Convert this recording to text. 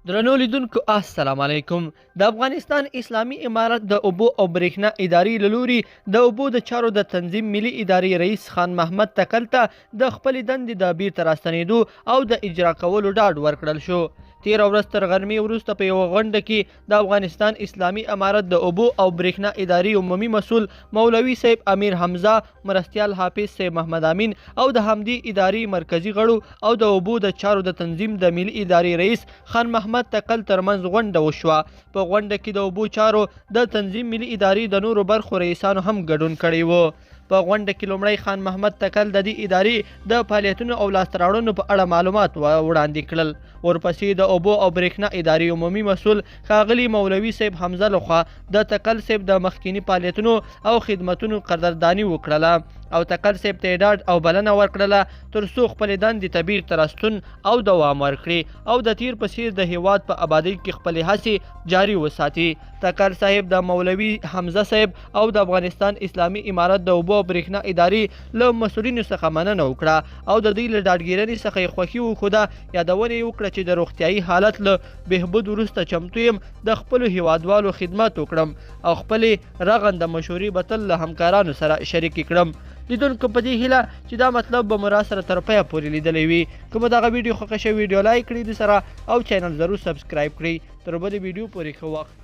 درنو لیدونکو السلام علیکم. د افغانستان اسلامي امارت د اوبو او برېښنا ادارې له لوري د اوبو د چارو د تنظیم ملي ادارې رئیس خان محمد تکل ته د خپلې دندې د بیرته راستنېدو او د اجرا کولو ډاډ ورکړل شو. تېره ورځ تر غرمې وروسته په یوه غونډه کې د افغانستان اسلامي امارت د اوبو او برېښنا ادارې عمومي مسؤل مولوي صاحب امیر حمزه، مرستیال حافظ صاحب محمد امین او د همدې ادارې مرکزي غړو او د اوبو د چارو د تنظیم د ملي ادارې رئیس خان محمد تکل ترمنځ غونډه وشوه. په غونډه کې د اوبو چارو د تنظیم ملي ادارې د نورو برخو رئیسانو هم ګډون کړی وو. په غونډه کې لومړی خان محمد تکل د دې ادارې د فعالیتونو او لاسته راوړنو په اړه معلومات وړاندې کړل. ورپسې د اوبو او برېښنا ادارې عمومي مسؤل ښاغلي مولوي صاحب حمزه لخوا د تکل صاحب د مخکیني فعالیتونو او خدمتونو قدرداني وکړله او تکل صاحب ته یې ډاډ او بلنه ورکړله تر څو خپلې دندې ته بیرته راستون او دوام ورکړي او د تیر په څیر د هیواد په ابادۍ کې خپلې هڅې جاري وساتي. تکل صاحب د مولوي حمزه صاحب او د افغانستان اسلامي امارت د اوبو او برېښنا ادارې له مسؤلینو څخه مننه وکړه او د دوی له ډاډګیرنې څخه یې خوښي وښوده. یادونه یې وکړه چې د روغتیایي حالت له بهبود وروسته چمتو یم د خپلو هیوادوالو خدمت وکړم او خپلې رغنده مشورې به تل له همکارانو سره شریکې کړم. لیدونکو په دې هیله چې دا مطلب به مو راسره تر پایه پورې لیدلی وي. که مو دغه ویډیو خوښه شوې، ویډیو لایک کړئ د سره او چینل ضرور سبسکرایب کړئ. تر بلې ویډیو پورې ښه وخت.